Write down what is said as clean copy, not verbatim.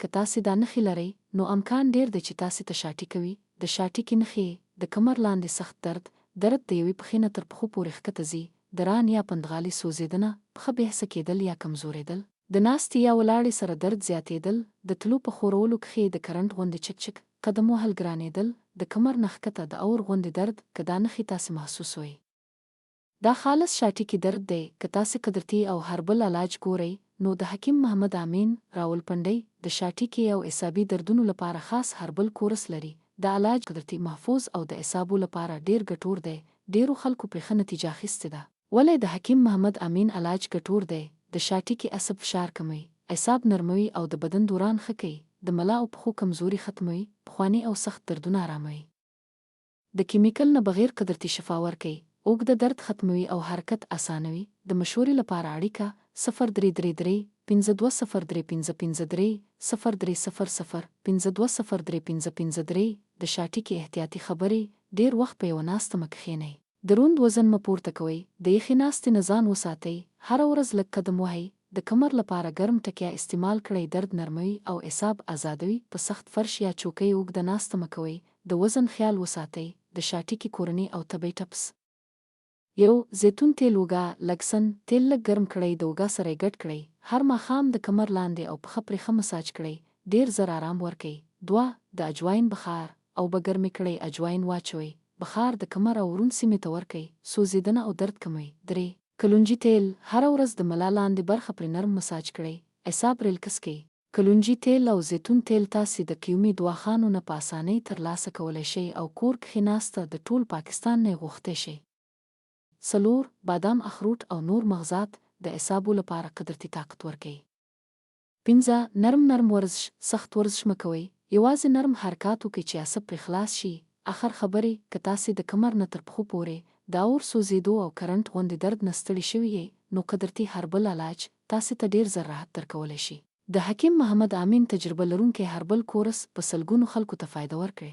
که تاسې دا نښې لرئ، نو امکان ډېر دی چې تاسې ته شاټیکه وي. د شاټیکې نښې، د کمر لاندې سخت درد، درد د یوې پښې نه تر پښو پورې ښکته ځي، د ران یا پندغالي سوزېدنه، پښه بېحسه کېدل یا کمزورېدل، د ناستې یا ولاړې سره درد زیاتېدل، د تلو په ښورولو کښې د کرنټ غوندې چک چک، قدم وهل ګرانېدل، د کمر نه ښکته د اور غوندې درد، که دا نښې تاسې محسوسوئ. دا خالص شاټیکې درد دی. که تاسې قدرتي او هربل علاج ګورئ، نو د حکیم محمد امین، راولپنډۍ، د شاټیکې او اعصابي دردونو لپاره خاص هربل کورس لري. دا علاج قدرتي، محفوظ او د اعصابو لپاره ډېر ګټور دی. ډېرو خلکو پرې ښه نتیجه اخیستې ده. ولې د حکیم محمد امین علاج ګټور دی؟ د شاټیکې عصب فشار کموي، اعصاب نرموي او د بدن دوران ښه کوي، د ملا او پښو کمزوري ختموي، پخواني او سخت دردونه اراموي. د کیمیکل نه بغیر قدرتي شفا ورکوي، اوږده درد ختموي او حرکت اسانوي. د مشورې لپاره اړیکه، 0333 5203 553، 0300 5203 553. د شاټیکې احتیاطي خبرې، ډېر وخت په یوه ناسته مه کښېنئ. دروند وزن مه پورته کوئ، د یخې ناستې نه ځان وساتئ، هره ورځ لږ قدم وهئ، د کمر لپاره ګرم ټکیا استعمال کړئ درد نرموي او اعصاب ازادوي، په سخت فرش یا چوکۍ اوږده ناسته مه کوئ، د وزن خیال وساتئ. د شاټیکې کورني او طبعي ټپس. یو، زیتون تېل اوږه، لګسن، تېل لږ ګرم کړئ د اوږه سره یې ګډ کړئ، هر ماښام د کمر لاندې او پښه پرې ښه مساج کړئ، ډېر زر آرام ورکوي. دوه، د اجواین بخار، اوبه ګرمې کړئ اجواین واچوئ، بخار د کمر او ورون سیمې ته ورکړئ، سوزېدنه او درد کموي. درې، کلونجي تېل، هره ورځ د ملا لاندې برخه پرې نرم مساج کړئ، اعصاب ریلکس کوي. کلونجي تېل او زیتون تېل تاسې د قیومي دواخانو نه په اسانۍ تر لاسه کولی شئ او کور کښې ناسته د ټول پاکستان نه یې غوښتی شئ. څلور، بادام اخروټ او نور مغزات، د اعصابو لپاره قدرتي طاقت ورکوي. پنځه، نرم نرم ورزش، سخت ورزش مه کوئ، یوازې نرم حرکات وکړئ چې عصب پرې خلاص شي. اخر خبرې، که تاسې د کمر نه تر پښو پورې د اور سوزېدو او کرنټ غوندې درد نه ستړي شوي یئ، نو قدرتي هربل علاج تاسې ته ډېر زر راحت درکولی شي. د حکیم محمد امین تجربه لرونکی هربل کورس په سلګونو خلکو ته فایده ورکړې.